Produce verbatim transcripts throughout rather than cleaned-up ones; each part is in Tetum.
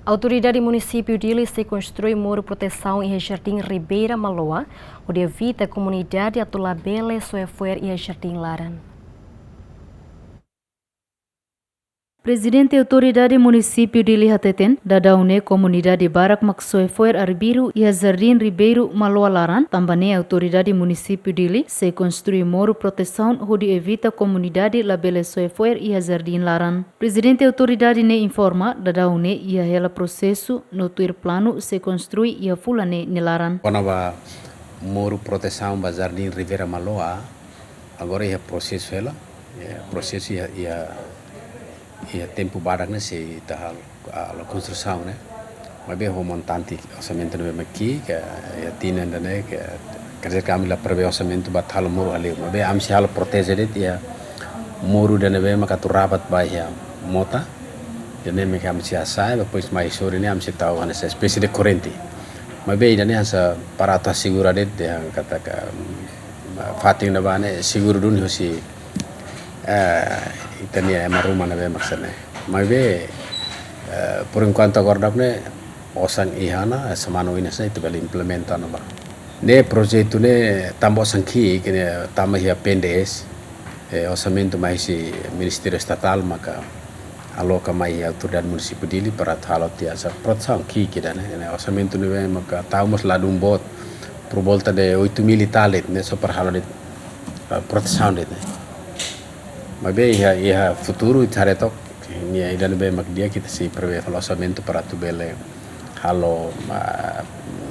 Autoridade Munisípiu Dili sei konstrui muru protesaun iha Jardín Ribeira Maloa, hodi evita komunidade atu labele soe fo'er iha jardín laran. Prezidente Autoridade Munisípiu Dili hateten, daudaun ne'e komunidade barak mak soe fo'er arbiru iha Jardín Ribeira Maloa laran, tanba ne'e Autoridade Munisípiu Dili sei konstrui muru protesaun hodi evita komunidade labele soe fo'er iha jardín laran. Prezidente Autoridade ne'e informa, daudaun ne'e iha hela prosesu no tuir planu sei konstrui iha fulan ne'e nia laran. Kona-ba muru protesaun ba Jardín Ribeira Maloa, agora iha prosesu hela, iha prosesu iha, iha, iha tempu badak ne'e sei ita halo, halo konstrusaun ne'e. Maibé ho montante orsamentu ne'ebé mak ki'ik, iha tinan ida-ne'e, ke, kerja kami la prevee orsamentu ba halo muru haliu. Maibé ami sei halo proteje de'it iha muru ida ne'ebé mak atu rabat ba iha mota. Ida-ne'e mak ami sei hasa'e, depois mai sorin ne'e ami sei tau hanesan espésie de korrente. Maibé ida-ne'e hanesan para atu asegura de'it, dehan katak, mm, fatin ne'ebá ne'e seguru duni husi, eh, ita-nia ema ruma ne'ebé mak sira-ne'e. Maibé, eh, por enkuantu agora daudaun ne'e osan iha ona, semana oin hanesan ita bele implementa ona ba. Ne'e projetu ne'e tanba osan ki'ik, ne'e tanba iha P N D S, eh, orsamentu mai husi Ministériu Estatál maka aloka mai iha Autoridade Munisípiu Dili para atu halo tiha hanesan protesaun ki'ik ida-ne'e, ne'e orsamentu ne'ebé maka tau mós ladún boot, por volta de oito mil e tal de'it, ne'e só para halo de'it, eh, protesaun de'it ne'e. Maibé iha, iha futuru ita haree took, nia ida ne'ebé mak di'ak ita sei prevee fali orsamentu para atu bele halo, ah,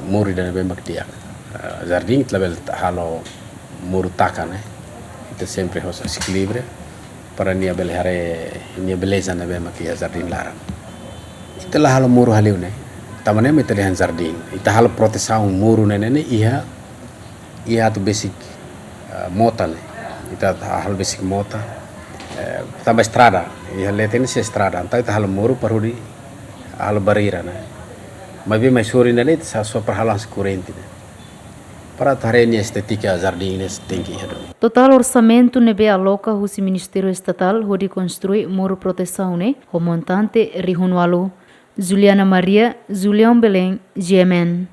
muru ida ne'ebé mak di'ak. Ah, jardín ita labele halo muru taka ne'e. Ita sempre hosi ekilíbriu para nia bele haree nia beleza ne'ebé mak iha jardín laran. Ita la halo muru haliu ne'e. Tanba ne'e mak ita dehan jardín. Ita halo protesaun muru ne'e ne'e iha, iha atu besik, eh, mota ne'e. Ita halo besik mota. Eh, tanba estrada. Iha leten ne'e sei estrada. Entaun ita halo muru para hodi halo barreira ne'e. Maibé mai sorin ne'e ita só, só para halo hanesan korrente ne'e. Para atu haree nia estétika jardín ne'e tenke iha duni. Totál orsamentu ne'ebé aloka husi Ministériu Estatál hodi konstrui muru protesaun ne'e ho montante rihun ualu. Juliana Maria, Julião Belém, G M N.